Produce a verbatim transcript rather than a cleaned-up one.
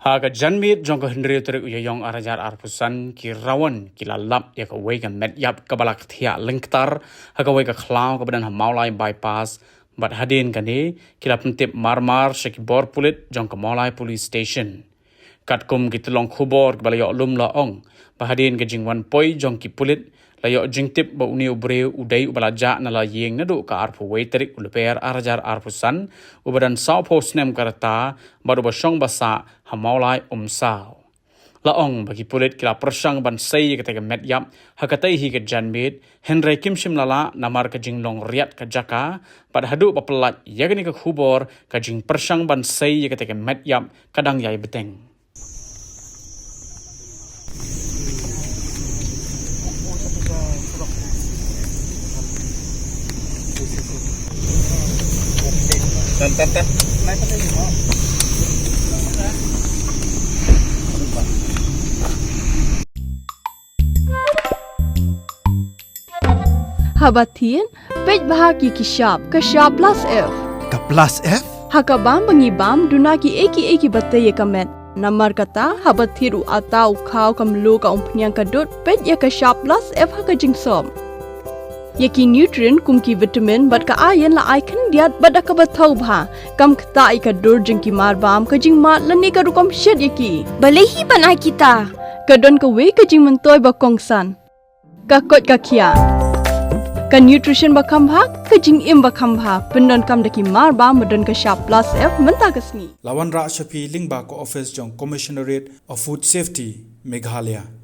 Ha ka janmiet jong ka hynriew tarik u Ïaïong ar hajar arphew san, ki rawan ki la lap ïa kawei ka met ïap kaba la kthiah lyngktar ha kawei ka khlaw kaba don ha Mawlai Bypass, bad hadien kane ki la pyntip marmar sha ki bor pulit jong ka Mawlai Police Station. Katkum ki tyllong khubor kiba la ïoh lum la ong ba hadien ka jingwan poi jong ki pulit, la ïoh jingtip ba une u briew u dei uba la jah na la ïing naduh ka arphew wei tarik u Lber ar hajar arphew san, uba don sawphew snem ka rta bad uba shong ba sah ha Mawlai Umsaw. La ong ba ki pulit ki la pyrshang ban sei ïa katei ka met ïap ha katei hi ka janmiet, hynrei kim shym la lah namar ka jinglong riat ka jaka, bad haduh ba pyllait ïa kane ka khubor, ka jingpyrshang ban sei ïa katei ka met ïap ka dang ïai bteng. Haba thied, peit bha ïa ki shap, ka shap plus F. Ka plus F? Ha ka bam ba ngi bam, duna kiei kiei kiba tei ïa ka met. Namar kata, haba thied u atta, u khaw, ka mluh, ka umphniang, ka dud, peit ïa ka shap plus F ha ka jingsop. Ïa ki nutrient kum ki vitamin bad ka iron la ai khyndiat bad da kaba thaw bha. Kam ktah ïa ka dur jong ki marbam, ka jingmad lane ka rukom shet ïa ki. Balei hi ban ai kita? Ka don kawei ka jingmyntoi ba kongsan. Ka koit ka khiah. Ka nutrition ba kham bha, ka jingim ba kham bha. Pyndonkam da ki marbam ba don ka shap plus F mynta ka sngi. La wanrah sha phi lyngba ka office jong Commissionerate of Food Safety, Meghalaya.